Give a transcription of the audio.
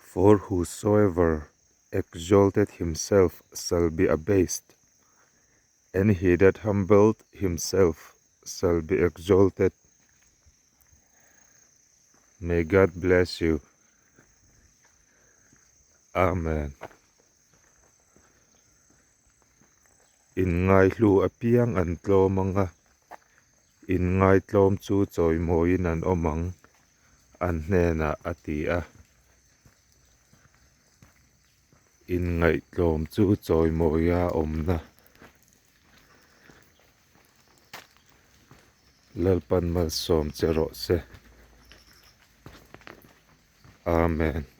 For whosoever exalted himself shall be abased, and he that humbled himself shall be exalted. May God bless you. Amen. Inngaihlu apiang an tlawm ang a, inngaitlawm chu chawimawiin an awm ang, an hnenah a ti a. Inngaihtlawm chu chawimawia awmna Lalpan malsawm che rawh se. Amen.